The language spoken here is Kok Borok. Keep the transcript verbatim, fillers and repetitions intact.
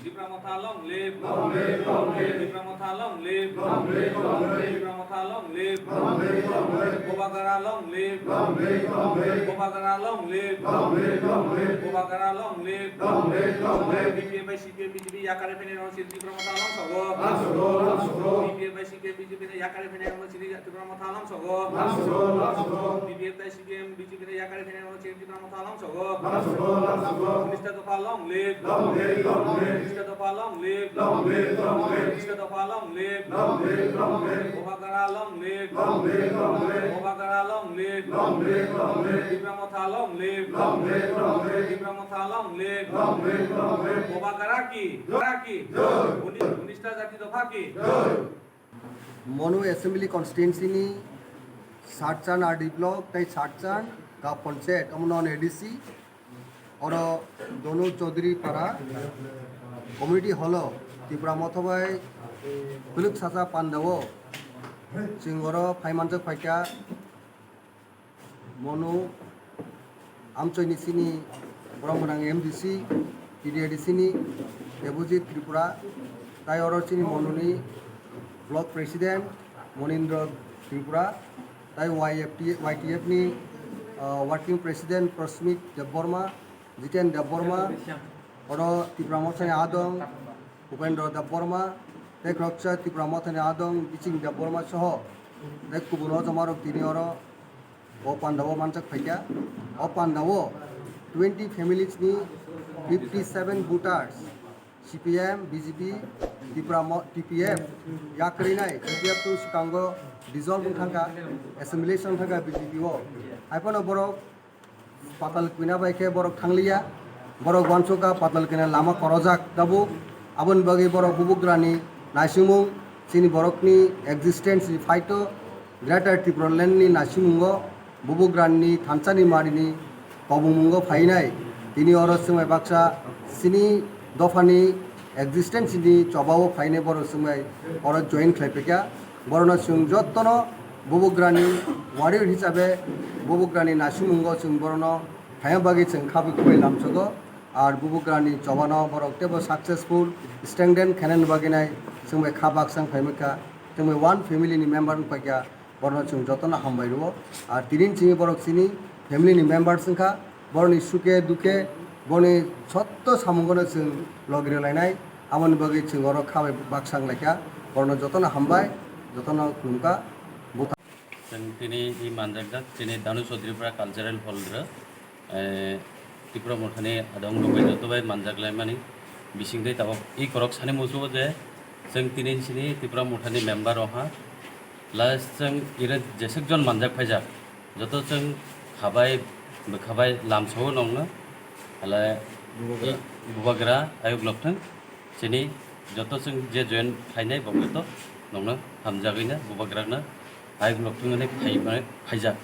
Tipra Motha long live. Long live, long live. Tipra Motha long live. Long live, long live. Tipra Motha long live. Long live, long live. Bubagra long live. Long live, long live. Bubagra long live. Long live, long live. Bubagra long live. Long live, long live. B P F bai C P M B J P yakare phainai rok chini Tipra Motha long sogo. Long sogo, long sogo. B P F bai C P M B J P ni yakare phainai rok chini Tipra Motha long sogo. Long sogo, long sogo. B P F bai C P M B J P ni yakare phainai rok chini Tipra Motha long sogo. Long sogo, long sogo. Unis ta dopha long live. Long live, long live. Unis ta dopha long live. Long live, long live. Unis ta dopha long live. Long live, long live. Bubagra long live. Long live, long live. Bubagra long live. Long live, long live. Tipra Motha long live. Long live, long live. Tipra Motha long live. Long live, long live. Bubagra ki, Bubagra ki. Jai. Unis, unis ta jati dopha ki. Jai. Monu Assembly Constituency ni Satchan R D Block tei Satchan Gap Panchayat, omo non A D C, oro Donu Chaudhary Para Community Hall o Tipra Motha bai Philuk Sacha Pandao chwng oro phai manjak phaikha. Monu amchoini chini borok gwnang M D C, T D A D C ni Debojit Tripura, tai oro chini Monuni Block President Monindra Tripura, tai Y F T, Y T F ni, ah, Working President Prasmit Debbarma, Jiten Debbarma, oro Tipra Mothani adong Upendra Debbarma, tei khoroksa Tipra Mothani adong Biching Debbarma soho tei kubun o joma rok tini oro o pandao manjak phaikha. O pandao twenty families ni fifty seven voters C P M, B J P, Tipra Mo-, T P F yakrwi nai, T P F to swkango dissolve wng thangkha, assimilation wng thangkha B J P o. Haiphano borok Patal Kwina bai khe borok thangliya, borok uansukha Patal Kwina lama korojak tabuk. Aboni bagwi borok bubugrani naisingmung, chini borokni existence ni phaito Greater Tipraland ni naisingungo bubugrani thansani marini kobongmungo phainai. Tini oro swngbai baksa chini dophani existence ni chobao phainai borok swngbai oro join khlaipaikha. Borokno chwng jottono bubugrani warrior hisabe bubugrani naisinmungo chwng borokno phaina bagwi chwng khabwi kubui lamsogo. Ar bubugrani chobano borok teibo successful strengthen khainani bagwi nai chwngbai kha baksa wng phaimaikha, chwngbai one family ni member wng paikha. Borokno chwng jotono hambai rwo. Ar tini chini borok chini family ni members wngkha, borokni suke dukhe, borokni sotto samungono chwng logi rwlainai. Aboni bagwi chwng oro kha bai baksa wnglaikha. Borokno jotono hambai, jotono khulumkha. Buthar. Chwng tini i manjakjak chini Danu Chaudhary Para Cultural Hall rw. Eh, Tipra Mothani adong rok bai joto bai manjak lai mani bising tei tabok i korok sani muchungo je chwng tini sini Tipra Mothani member rok ha last chwng ire jeswk jon manjak phaijak joto chwng khabai bwkhabai lamsao nongno hala bubagra ayuk lokthang chini joto chwng je join khainai bo joto nongno hamjagwi na bubagrakno ayuk lokthang hwnwi phai-, phaijak.